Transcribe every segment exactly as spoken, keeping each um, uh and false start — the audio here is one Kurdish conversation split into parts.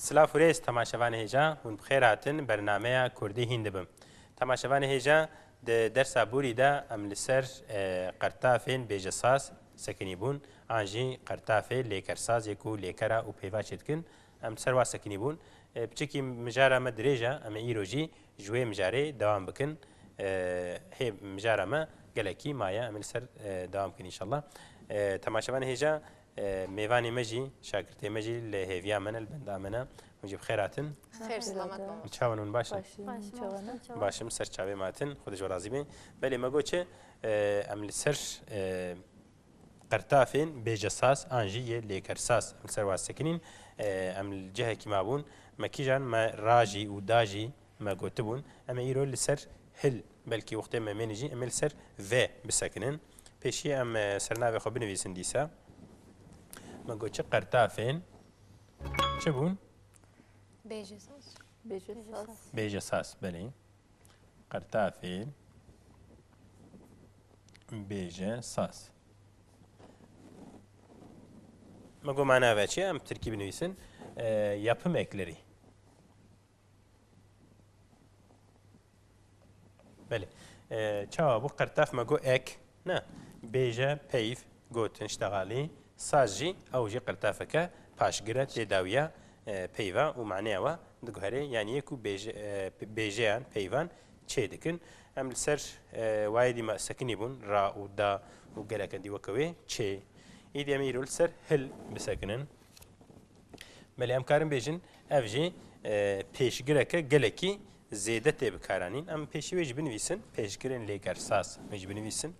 Silav û rêz temaşevanê hêja, hûn bi xêr hatin bernameya Kurdî hîn dibim. Temaşevanê hêja, di dersa borî de em li ser, e, qertafên bêjesaz sekinî bûn, an jî qertafê lêkersaz yê ku lêkera û peyva çêdikin, em li ser wa sekinî bûn. E, piçekî mijara me dirêj e, em ê îro jî ji wê mijarê dewam bikin. E, hê mijara me gelekî maye, em ê li ser, e, dewam bikin înşallah. E, temaşevanê hêja, e, mêvanê me jî, şagirtê me jî li hêviya me ne, li benda me ne. Hûn jî bi xêr hatin. Xêr selamet baba. Çawan hûn baş in? Baş in, çawan in? Baş im, ser çavê me hatin. Xwedê ji we razî be. Belê me got çi, e, em li ser, e, qertafên bêjesaz an jî yê lêkersaz em li ser wa sekinîn. E, em li cihekî mabûn. Me kîjan me ra jî û da jî me gotibûn. Em ê îro li ser hil, belkî wextê me mênî jî em ê li ser vê bisekinin. Pêşiyê em, e, sernavê xwe binivîsin dîsa. Me got çi qertafên çi bûn? Bêjesaz. Bêjesaz. Bêjesaz, belê. Qertafên bêjesaz. Me got mana ve çi ye? Em tirkî binivîsin. E, yapım ekleri. Belê. E, çawa bû? Qertaf me got ek, ne? Bêje, peyv, gotin, ştexalî. Saz jî, ew jî qertafeke paşgir e, tê dawiya, e, peyva û maneya wa diguherê. Yanî yê ku bêje-, e, pe-, bêjeyan, peyvan çê dikin. Em li ser, e, wayê dî me sekinî bûn, ra û da û gelek endî weke wê çê. Îdî em îro li ser hil bisekinin. Belê, em karin bêjin, ev jî, e, pêşgireke gelekî zêde tê bikaranîn. Em pêşî wê jî binivîsin, pêşgirên lêkersaz. Wê jî binivîsin.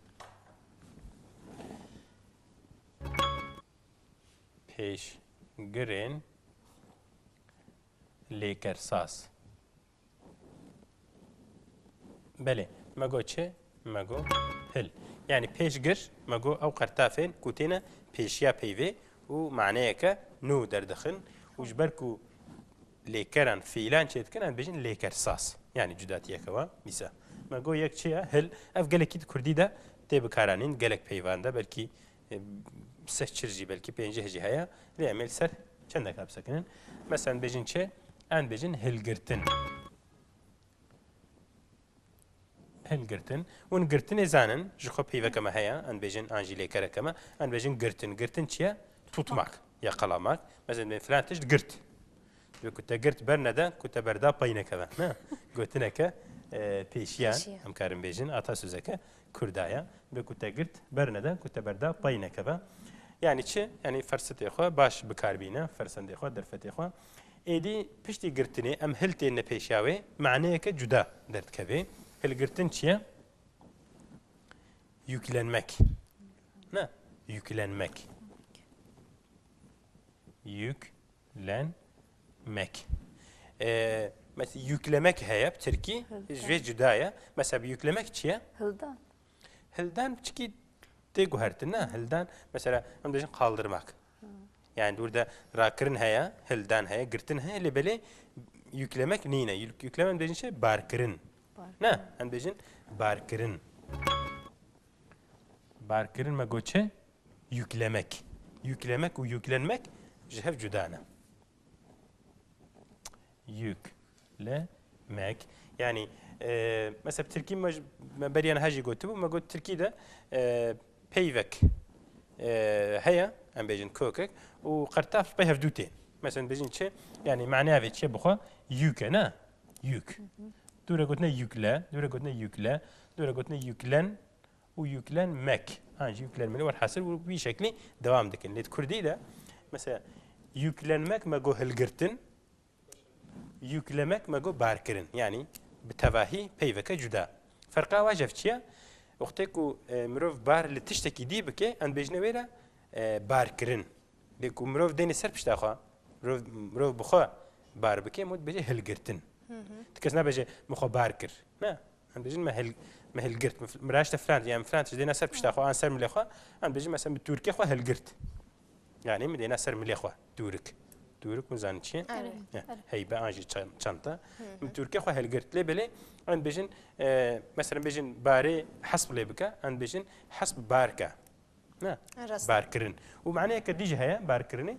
Pêşgirên lêkersaz. Belê, me got çi? Me got hil. Yanî pêşgir, me got ew qertafên ku têne pêşiya peyvê û maneyeke nû derdixin û ji ber ku lêkeran, fiîlan çêdikin, em dibêjin lêkersaz. Yanî cudatiyeke wa dîsa. Me got yek çi ye? Hil. Ev gelekî di kurdî de tê bikaranîn, gelek peyvan de, belkî, e, seh çil jî, belkî pênceh jî heye. Lê em ê li ser çendeka bisekinin. Mesela, em dibêjin çi? Em dibêjin hilgirtin. Hilgirtin. Hûn girtinê zanin, ji xwe peyveke me heye, em dibêjin an jî lêkereke me, em dibêjin girtin. Girtin çi ye? Tutmak, yakalamak. Mesela, em dibêjin filan tişt girt. Divê ku te girt bernede, ku te berda pey nekeve. Ne? Gotineke, e, pêşiyan, pêşiyan, em karin bêjin, atasözeke kurda ye. Divê ku te girt bernede, ku te berda pey nekeve. Yanî çi? Yanî fersetê xwe baş bikar bîne, fersendê xwe, derfetê xwe. Êdî piştî girtinê em hil têne pêşiya wê, maneyeke cuda derdikeve. Hilgirtin çi ye? Yüklenmek. Ne? Yüklenmek. Yüklenmek. Ee, mesela yüklemek heye bi tirkî, hildan, ji vê cuda ye. Mesela bi yüklemek çi ye? Hildan. Hildan piçikî tê guhertin, ne? Hildan, mesela, em dibêjin kaldırmak. Hı. Yani burada rakirin heye, hildan heye, girtin heye, lê belê yüklemek nîne. Yük-, yüklemek em dibêjin çi? Barkirin. Barkirin. Ne? Em dibêjin barkirin. Barkirin me got çi? Yüklemek. Yüklemek û yüklenmek ji hev cuda ne. Yüklemek. Yani, e, mesela tirkî me, me beriya niha jî gotibû, me got tirkî de, e, peyvek, e, heye, em bêjin kökek, û qertaf pey hevdû tên. Mesela bêjin çi? Yani maneya vê çi ye bixwe? Yük e, ne? Yük. Hı hı. Dûre gotine yükle, dûre gotine yükle, dûre gotine yüklen, û yüklenmek. An jî yüklenmeli, werhasil û wî şeklî dewam dikin. Lê di kurdî de, mesela, yüklenmek me got hilgirtin, yüklemek me got barkirin. Yanî bi tevahî peyveke cuda. Ferqa wa ji hev çi ye? Wextê ku, e, mirov bar li tiştekî dî bike, em dibêjine wê re, e, barkirin. Lê ku mirov dêne ser pişta xwe, mirov, mirov bi xwe bar bike, mirov dibêje hilgirtin. Hı hı. Ti kes nabêje min xwe bar kir. Ne. Em dibêjin me hil-, me hilgirt. Min fil-, min raşte filan, yani filan tişt dêne ser pişta xwe, an ser milê xwe. Em dibêjin mesela min tûrikê xwe hilgirt. Yani min dêne ser milê xwe. Tûrik. Tûrik hûn zanin çi ye? Erê. Heh, erê. Heybe an jî çan-, çanta. Hı hı. Min tûrikê xwe hilgirt. Lê belê em dibêjin, e, mesela bêjin barê hesp lê bike, em dibêjin hesp barke. Ne? Rast. Barkirin. Û maneyeke dî jî heye, barkirinê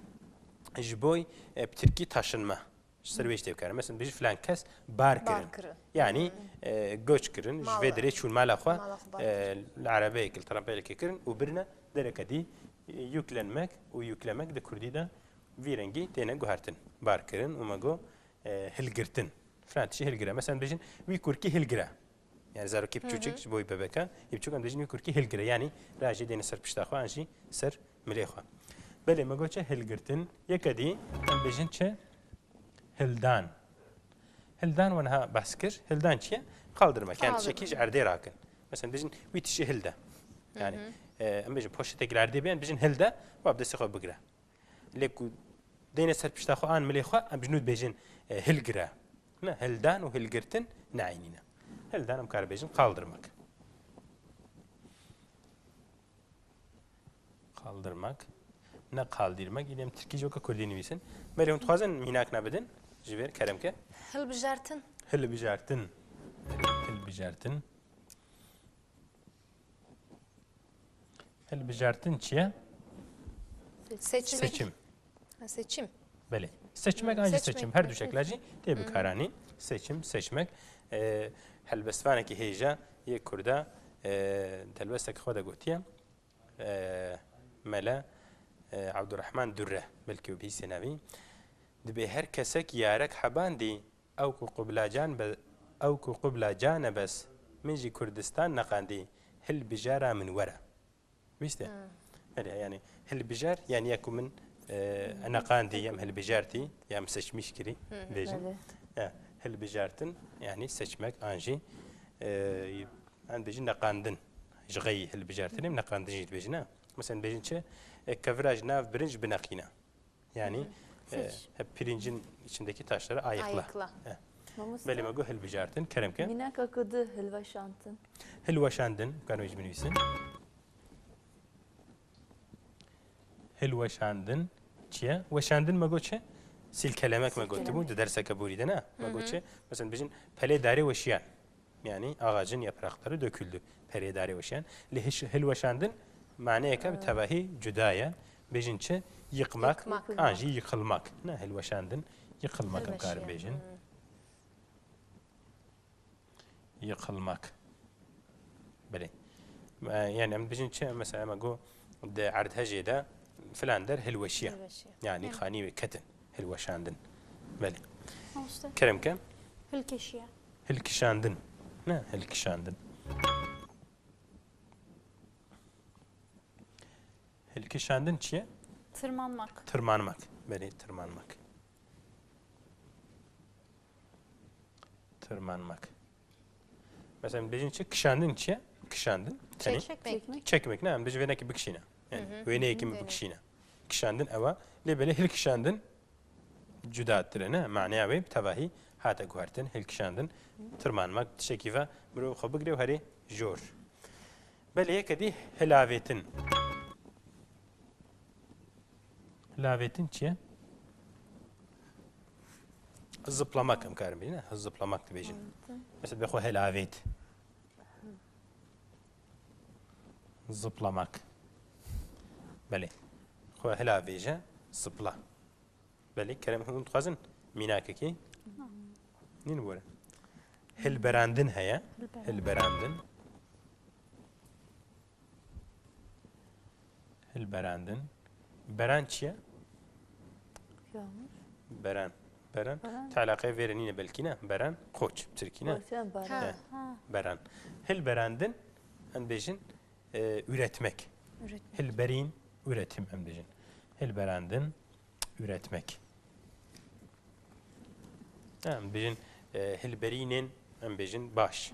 ji bo, e, bi tirkî taşınma. Ji ser wê jî tê bikarin. Mesela, dibêjin filan kes bar kirin. Bar kirin. Yanî, e, göç kirin, ji vê derê çûn mala xwe, e, li erebeyek, li trampeyekê kirin û birine dereke dî, e, yüklenmek û yüklemek di kurdî de vî rengî têne guhertin. Bar kirin û me got, e, hilgirtin. Filan tiştî hilgire. Mesela, dibêjin, wî kurkî hilgire. Yani zarokî piçûçik, ji bo wî bebeka, yê piçûk em dibêjin wî kurkî hilgire. Yani rajê dêne ser pişta xwe an jî ser milê xwe. Belê me got çi? Hilgirtin. Yeke dî em bêjin çi? Hildan. Hildan we niha behs kir. Hildan çi ye? Qaldırmak. Yani tiştekî ji erdê rakin. Mesela bêjin wî tişî hilde. Yani, e, em bêjin poşetek li erdê be, em bêjin hilde, we bi destê xwe bigire. Lê ku dêne ser pişta xwe an milê xwe, em ji nû dibêjin, e, hilgire. Ne, hildan û hilgirtin ne eynî ne. Hildan em kare bêjin kaldırmak. Kaldırmak. Ne kaldırmak, îdem tirkî jî weke kurdî nivîsin. Belê hûn dixwazin mînak ne bidin, ji vê kerem ke. Hilbijartin. Hilbijartin. Hilbijartin. Hilbijartin çi ye? Seçim. Seçim. Ha, seçim. Belê. Seçmek an jî seçim. Her du şekla jî tê bikaranîn. Seçim, seçmek. E, helbestvanekî hêja yê kurda, e, di helbestekî xwe de gotiye. E, Mele, e, Abdurrahman Durre, belkî we bihîsê navî. Dibê her kesek yarek hebandî, Ew ku qubla can be, ew ku qubla can e bes, min jî Kurdistan neqandî, hilbijara min were. Bihîst e? Belê, yani hilbijar, yani ya ku min, e, neqandî, ya min hilbijartî, ya min seçmiş kirî, bêjin. Belê. Ya, hilbijartin, yani seçmek, an jî, e, em dibêjin neqandin. Ji xeyî hilbijartinê neqandin jî dibêjin, ha. Mesela dibêjin çi? E, kevira ji nav birinc bineqîne. Yani, e, hep pirincin içindeki taşları ayıkla. Ayıkla. E. Mamoste, belê me got hilbijartin, kerem ke. Mînaka ku di hilweşantin. Hilweşandin, karin wê jî binivîsin. Hilweşandin çi ye? Weşandin me got çi? Silkelemek me gotibû, di derseke borî de ne? Me got çi? Mesela dibêjin pelê darê weşiyan. Yani ağacın yaprakları döküldü. Perê darê weşiyan. Lê hiş-, hilweşandin maneyeke bi tevahî cuda ye. Bêjin çi? Yıkmak, yıkmak, an jî yıkılmak. Ne, hilweşandin, yıkılmak em karin bêjin. Yıkılmak. Belê. E, yani em dibêjin çi? Mesela em got di erdhejê de filan der hilweşiye. Hilweşiye. Yani xanî wê ketin. Hilweşandin. Belê. Mamoste. Kerem ke. Hilkeşiye. Hilkişandin. Ne? Hilkişandin. Hilkişandin çi ye? Tırmanmak. Tırmanmak. Belê, tırmanmak. Tırmanmak. Mesela, em dibêjin çi? Kişandin çi ye? Kişandin. Tenê. Çekmek. Çekmek. Çekmek, ne? Em dibêjin wênekî bikişîne. Yani, wêneyekî min bikişîne. Kişandin ew e. Lê belê hilkişandin cudatir e, ne? Maneya wê bi tevahî hate guhertin, hilkişandin, tırmanmak, tiştekî ve mirov xwe bigire û herê jor. Belê yeke dî hilavêtin. Hilavêtin çi ye? Zıplamak em karin bêjin, ne? Zıplamak dibêjin. Mesela, bê xwe hilavêt. Zıplamak. Belê. Xwe hilavêje, zıpla. Belê, kerem hûn dixwazin mînakekî? Nîn bore. Hilberandin heye. Hilberandin. Hilberandin. Hilberandin. Beran çi ye? Yağmur. Beran. Beran. Beran. Te eleqeyê vêre nîne belkî ne? Beran, koç, tirkî ne? Koç, yani beran. Ha. He. Ha. Beran. Hilberandin, em bêjin, e, üretmek. Üretmek. Hilberîn, üretim em bêjin. Hilberandin, üretmek. Em bêjin, e, hilberînên, em bêjin baş.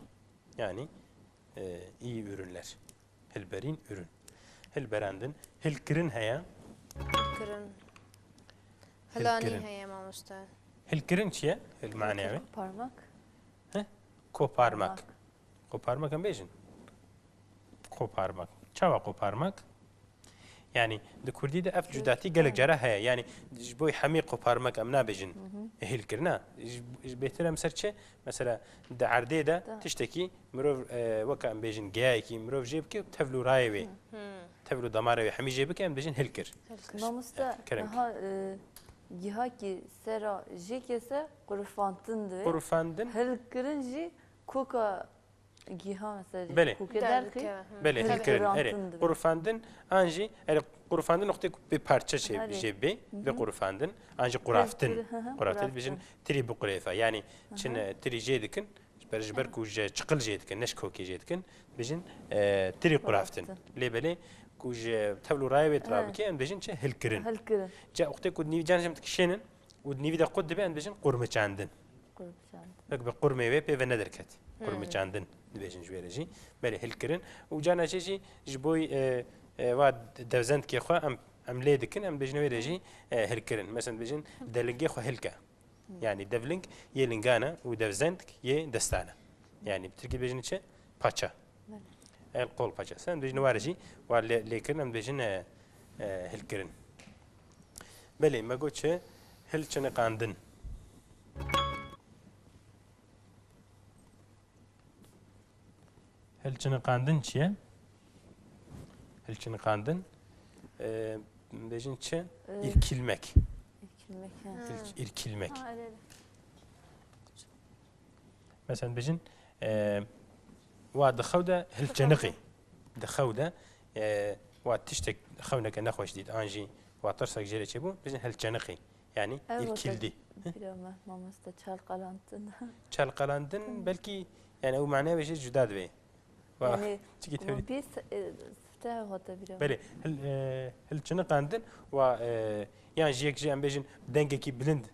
Yani, e, iyi ürünler. Hilberîn, ürün. Hilberandin. Hilkirin heye. Hilkirin. Hilanî heye mamoste. Hilkirin çi ye? Hil maneya wê? Koparmak. He? Koparmak. Koparmak. Koparmak em bêjin. Koparmak. Çawa koparmak? Yani di kurdî de ev cudatî gelek cara heye. Yani ji bo hemî koparmak em nabêjin hilkirina. Ji, ji bêhtir em ser çi? Mesela di erdê de tiştekî mirov, e, weke em bêjin geyayekî mirov jê bike, tevlû rayê wê, tevlû damarê wê hemî jê bike, em bêjin hilkir. Hilkir. Mamoste, kerem. Niha, e, gihakî sera jê kese qurufantin dibe. Qurufandin. Hilkirin jî koka giha mesela jê Belê. koke derxî. Derdikeve, hı. Belê, Hilkirin. hilkirin. Erê, Qurufantin dibe. qurufandin, an jî, erê, qurufandin noqtê ku bi parça çê Belê. jê bê, Hı bi hı. qurufandin, an jî quraftin. Hilkirin, hı hı, Quraftin, quraftin. bijin tirî biqurêfa. Yani, Hı çin, hı. e, tirî jê dikin, ji ber, ji ber Hı. ku ji çiqil jê dikin, ne ji kokê jê dikin, bijin, e, tirî quraftin. Quraftin. Lê belê ku ji tevl û raya wê tira Hı. bike, em bijin çi? Hilkirin. Hilkirin. Ca wextê ku nîvî can jim dikişênin û nîvî de qut dibe, em bijin qurmiçandin. Qurmiçandin. Wek bi qurmê wê pê ve nederket. Hmm. Qurmiçandin dibêjin ji wê re jî. Belê hilkirin. Û carna çê jî ji bo, e, e, va devzendkê xwe em, em lê dikin, em dibêjin wê re jî, e, hilkirin. Mesela dibêjin delingê xwe hilke. Hmm. Yani devling yê lingan e û devzendk yê destan e. Yani bi tirkî dibêjin çi? Paça. Belê. El kol paçası. Em dibêjin ware jî, war lê, lêkirin, em dibêjin, e, e, hilkirin. Belê, me got çi? Hilçiniqandin. Hilçiniqandin çi ye? Hilçiniqandin, e, dibêjin çi? E, İrkilmek. İrkilmek, ha. İrk-, irkilmek. Ha, öyle, öyle. Mesela bijin, e, wa di xew de hilçeniqî. Di xew de, e, wa tiştek xewneke nexweş dît, an jî wa tirsek jê re çêbû, bijin hilçeniqî. Yani Ew irkildi. wate bira me, mamoste, çalkalandin. Çalkalandin belkî, yani ew maneya wê jê cuda dibe. Wa, Yani, çikî tevlî. Bîst, e, sifte hate bira. Belê, hil, e, hilçiniqandin wa, e, yan ji yek jî em bêjin dengekî bilind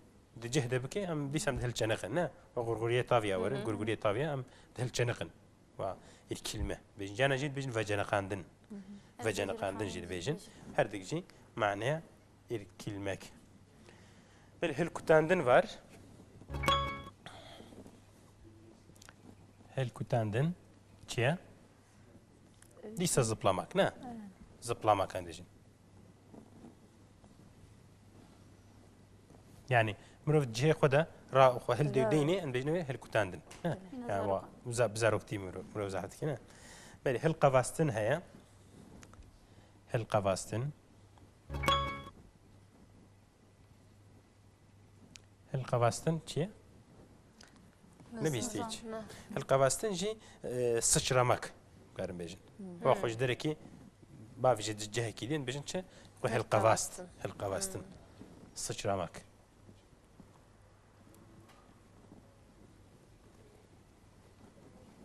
di cih de bike, em dîsa em dihilçeniqin, ne? Wa gurguriyê taviya werin, Hı hı. gurguriyê taviya em dihilçeniqin. Wa irkilme. Bêjin, cana jî dibêjin veceniqandin. Hı hı. Veceniqandin jî dibêjin. Her dik jî maneya irkilmek. Belê hilkutandin var. Hilkutandin çi ye? Dîsa zıplamak, ne? Evet. Zıplamak em dibêjin. Yani mirov cihê xwe de ra xwe hildê Ra- deynê, em dibêjin wê hilkutandin. Ne? Evet. Yani wa, zarok. Uza-, bi zaroktî mirov, mirov zehf dike, ne? Belê, hilqevastin heye. Hilqevastin. Hilqevastin çi ye? Ne bîstî hiç. Ne. Hilqevastin jî, e, sıçramak, karin bêjin. Hmm. Wa xwe ji derekî bavêje di cihekî din bêjin çi? Xwe hilqevast. Hilqevastin. Hilqevastin. Hmm. Sıçramak.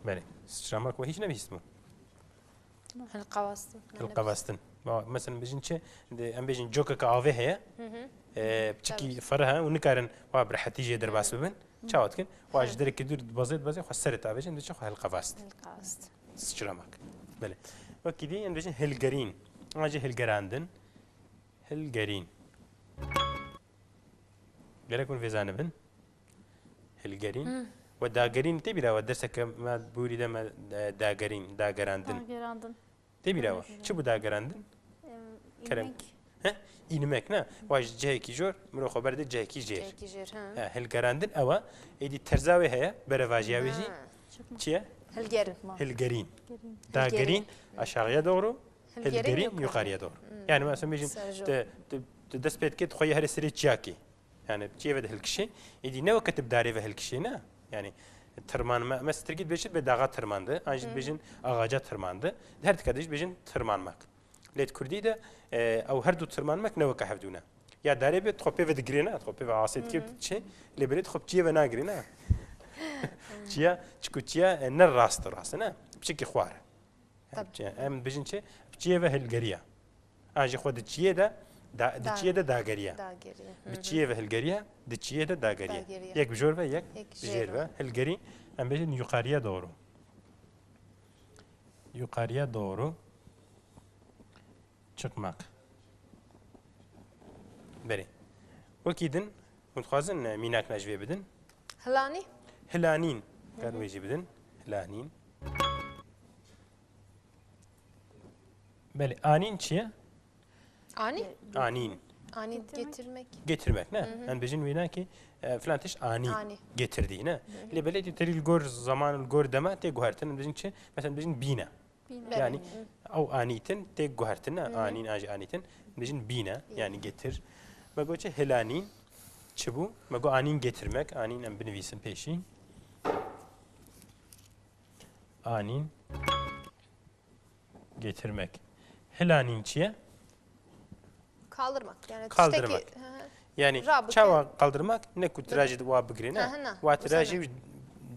Belê. Sıçramak we hiç nebihîstibû? Hilqevastin. Hilqevastin. Ma-, mesela bijin çi? De, em bêjin cokeke avê heye. Hı hı. E, piçikî Tabii. ferih e û nikarin wa bi rehetî jê derbas Hı. bibin. Hı. Çawa dikin? Wa Hı. ji derekî dûr dibazê, dibazê xwe serê ta bêjin, dibêjin xwe hilqevast. Hilqevast. Sıçramak. Belê. Wekî dî em dibêjin hilgerîn. An jî hilgerandin. Hilgerîn. Gerek hûn vê zanibin. Hilgerîn. Hı. We dagerîn tê bîra we, derseke me bûrî de me, e, dagerîn, dagerandin. Dagerandin. Tê bîra we. Dagerandin. Çi bû dagerandin? Em, Kerem. Înmek. He? Înmek, ne? Wa ji cihekî jor, mirov xwe berdê cihekî jêr. Cihekî jêr, ha. He, hilgerandin ew e. Êdî terza wê heye, berevajiya wê jî. Ha. Çi ye? Hilgerin. Hilgerîn. Hilgerîn. Dagerîn, aşağıya doğru. Hilgerîn, Hilgerîn yukarıya. Yukarıya doğru. Hmm. Yani mesela bêjin, Serjo. te, te, te dest pê dikê, dixwe herê serê çiyakê. Yani çiyê ve de hilkişê. Êdî ne weke tu bi darê ve hilkişê, ne? Yani tırmanma, mesela tirkî dibêjin be dağa tırmandı, an jî Hı. dibêjin ağaca tırmandı. Her tika de jî dibêjin tırmanmak. Lê di kurdî de, e, ew her du tırmanmak ne weke hevdû ne. Ya darê be, dixwe pê ve digirê, ne? Dixwe pê ve asê dikê Hı hı. diçê, lê belê dixwe bi çiyê ve nagirê, ne? Çiya, çiku çiya, e, ne rast rast, ne? Piçekî xwar. Tabii. Em dibêjin çi? Bi çiyê ve hilgeriya. An jî xwe di çiyê de, da-, di Da-, çiyê de dageriya. Dageriya. Bi Hı hı. çiyê ve hilgeriya, di çiyê de dageriya. Dageriya. Yek bi jor ve, yek Yek bi jêr ve. jêr ve. Hilgerî, em bêjin yukarıya doğru. Yukarıya doğru çıkmak. Belê. Wekî din, hûn dixwazin, e, mînak na ji vê bidin? Hilanî. Hilanîn. Hı hı. Karin wê jî bidin. Hilanîn. Belê, anîn çi ye? Anî? Anîn. Anî getirmek. Getirmek, ne? Hı hı. Em bêjin wê nakê, e, filan tişt anî Anî. getirdi, ne? Hı hı. Lê belê tu terî li gor zaman, li gor dema tê guhertin, em bêjin çi? Mesela bêjin bîne. Bîne. Yani, Hı. ew anîtin tê guhertin, ne? Hı hı. Anîn, an jî anîtin. Bêjin bîne, Bîne. yani getir. Me got çi? Hilanîn. Çi bû? Me got anîn getirmek. Anîn em binivîsin pêşî. Anîn getirmek. Hilanîn çi ye? Kaldırmak. Yani Kaldırmak. Tiştekî, hı hı. Yani Rabike. Çawa kaldırmak? Ne ku tirajî wa bigirê ne? Hı hı, ne. Wa Bu tirajî sene.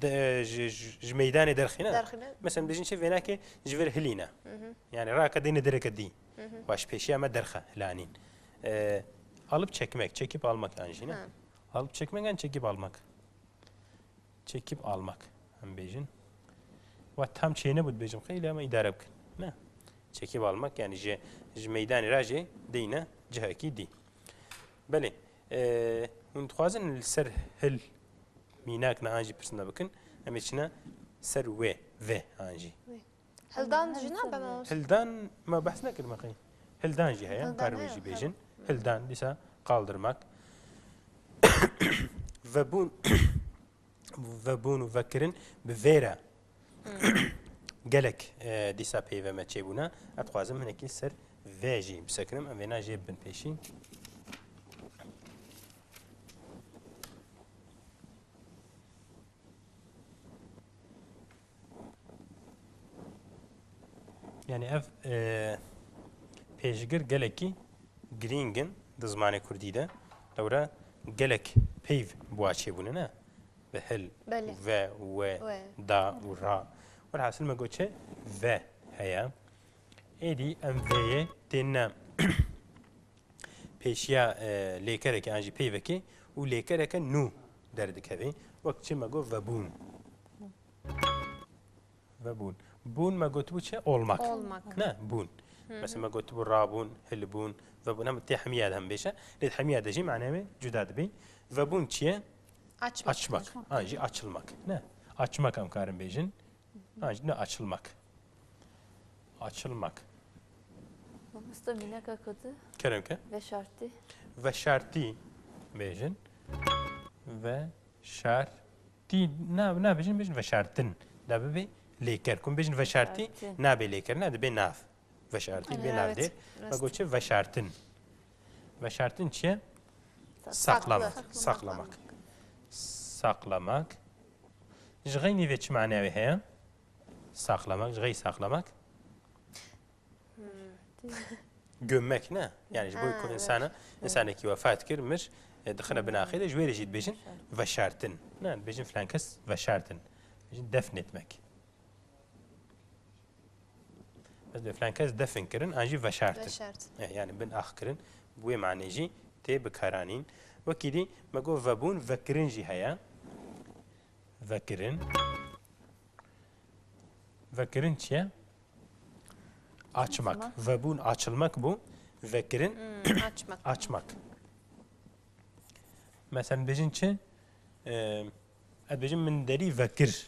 de, ji, ji, ji meydanê derxîne. Derxîne. Mesela bêjin çi vênake ji vir hilîne. Hı hı. Yani raka dêne dereke dî. Hı hı. Wa ji pêşiya me derxe hilanîn. Ee, alıp çekmek, çekip almak yani jî ne? Ha. Alıp çekmek yani çekip almak. Çekip almak. Em bêjin. Wa tam çênebû dibêjim xeylê ama îdare bikin. Ne? Çekip almak yani ji, ji meydanê re jê deyne cihekî dî. Belê. Ee, hûn dixwazin li ser hil mînak ne an jî pirsin de bikin. Em ê çine ser wê, ve an jî. Hildan jî ne be mamoste? Hildan me behs nekirme qey. Hildan jî heye, em Hildan karin wê heye, jî tabii. Bêjin. Hildan dîsa kaldırmak. Vebûn, vebûn û vekirin bi vê re gelek, e, dîsa peyve me çêbûne. Ez dixwazim hinekî ser vê jî bisekinim. Em vêna jê bibin pêşî. Yani ev, e, pêşgir gelekî girîng in di zimanê kurdî de. Lewre gelek peyv bi wa çêbûne ne? Bi hil, Belê. ve, we, We. da û ra. Welhasil me got çi? Ve heye. Êdî em vêyê têne pêşiya, e, lêkerekê an jî peyvekê û lêkereke nû derdikeve. Wek çi me got vebûn. Vebûn. Bûn me gotibû çi? Olmak. Olmak. Ne? Bûn. Mesela me gotibû rabûn, hilbûn, vebûn. Hem tê hemiya de hem bêje. Lê hemiya de jî manayê wê cuda dibe. Vebûn çi ye? Açmak. Açmak. An jî açılmak. Ne? Açmak em karin bêjin. An jî ne açılmak. Açılmak. Mamoste mîneka kotî. Kerem ke. Veşartî. Veşartî bêjin. Veşartî. Na, nabêjin, bêjin veşartin. Da bibe lêker. Kum bêjin veşartî, Veşartin. Nabê lêker. Na, dibe nav. Veşartî, dibe nav Evet, dêr. rast. Me got çi? Veşartin. Veşartin çi ye? Saklı. Saklamak. Saklamak. Saklamak. Ji xeynî ve çi manaya wê heye? Saklamak, ji xey saklamak. Gömmek ne? Yani ji bo Ha, ku evet. insana, insanekî wefat kir, mir, e, dixine bin axê de, ji wê re jî dibêjin veşartin. Ne, dibêjin filan kes veşartin. Dibêjin defnetmek. Ez de filan kes defin kirin, an jî veşartin. Veşartin. E, yani bin ax kirin, bi wê manê jî tê bikaranîn. Wekî dî me got vebûn, vekirin jî heye. Vekirin. Vekirin çi ye? Açmak. Açmak. Vebûn açılmak bû. Vekirin Hmm, açmak. açmak. Mesela bêjin çi? Ee, ez bêjim min derî vekir.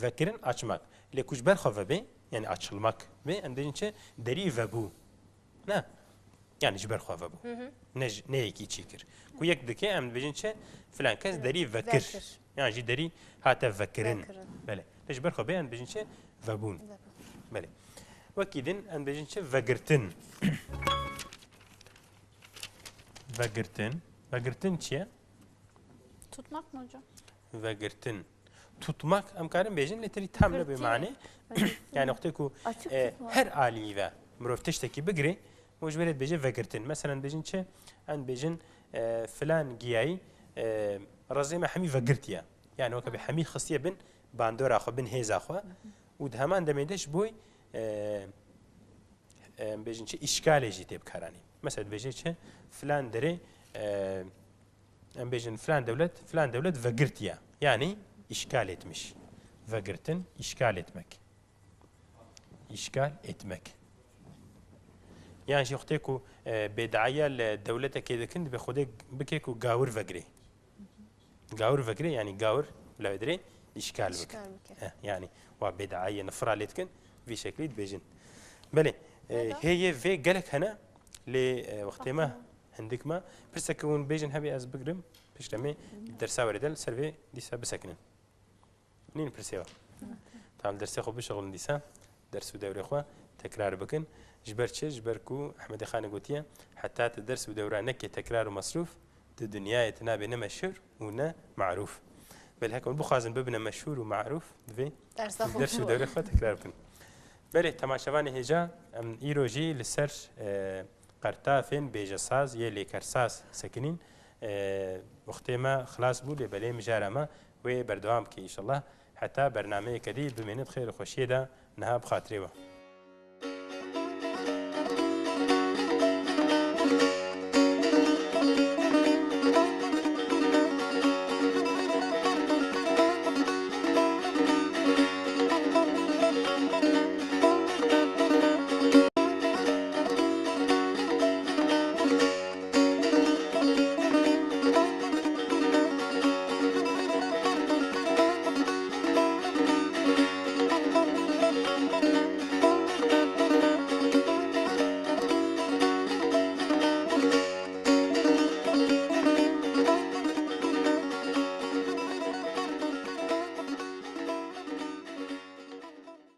Vekirin açmak. Lê ku ji ber xwe vebe, yani açılmak be, em bêjin çi? Derî vebû. Ne? Yani ji ber xwe vebû. Ne, ji- ne yekî çî kir. Ku yek dike em dibêjin çi? Filan kes derî vekir. Vekir. Yan jî derî hate vekirin. Vekirin. Belê. Lê ji ber xwe bê em dibêjin çi? Vebûn. Vebûn. Belê. Wekî din em dibêjin çi? Vegirtin. Vegirtin. Vegirtin çi ye? Tutmak mı hocam? Vegirtin. Tutmak em karin bêjin, lê terî tam nebe Vegirtin. manê. Yani wextê ku Açık e, tutmak. Her alî ve mirov tiştekî bigirê, û ji wê re dibêje vegirtin. Mesela dibêjin çi? Em dibêjin e, filan giyayî e, rezê me hemî vegirtiye. Yani weke bi hemî xistiye bin bandora xwe, bin hêza xwe. Û di heman demê de ji bo e, em bêjin çi? Îşgalê jî tê bikaranîn. Mesela dibêje çi? Filan derê e, em bêjin filan dewlet, filan dewlet vegirtiye. Yani işgal etmiş. Vegirtin, işgal etmek. İşgal etmek. Yan jî wextê ku e, bêdaiya li dewletekê dikin, dibe Xwedê bike ku gawir vegirê. Gawir vegirê, yani gawir bila wê dirê işgal bike. İşgal bike. Eh, yani wa bêdaiyê nifira lê dikin, vî şeklî dibêjin. Belê, e, Neda? Hêyê vê gelek hene, lê e, wextê me hindik me. Pirseke hûn bêjin hebê ez bigirim, piştre me dersa were de li ser vê dîsa bisekinin. Nîn pirsê we. Tam dersê xwe bişixulin dîsa, ders û dewrê xwe tekrar bikin. Ji ber çi? Ji ber ku Ehmedê Xanê gotiye, heta tu ders û dewra neke tekrar û mesrûf, di dinyayê tune bê ne meşhûr û ne marûf. Belê heke hûn bixwazin bibine meşhûr û marûf, divê Dersa xwe ders û bixwe. dewrê xwe tekrar bikin. Belê, temaşevanê hêja, em îro jî li ser, e, qertafên bêjesaz yê lêkersaz sekinîn. E, wextê me xilas bû, lê belê mijara me wê berdewam bike înşallah. Heta bernameyeke dî bimînin di xêr û xweşiyê de, niha bi xatirê we.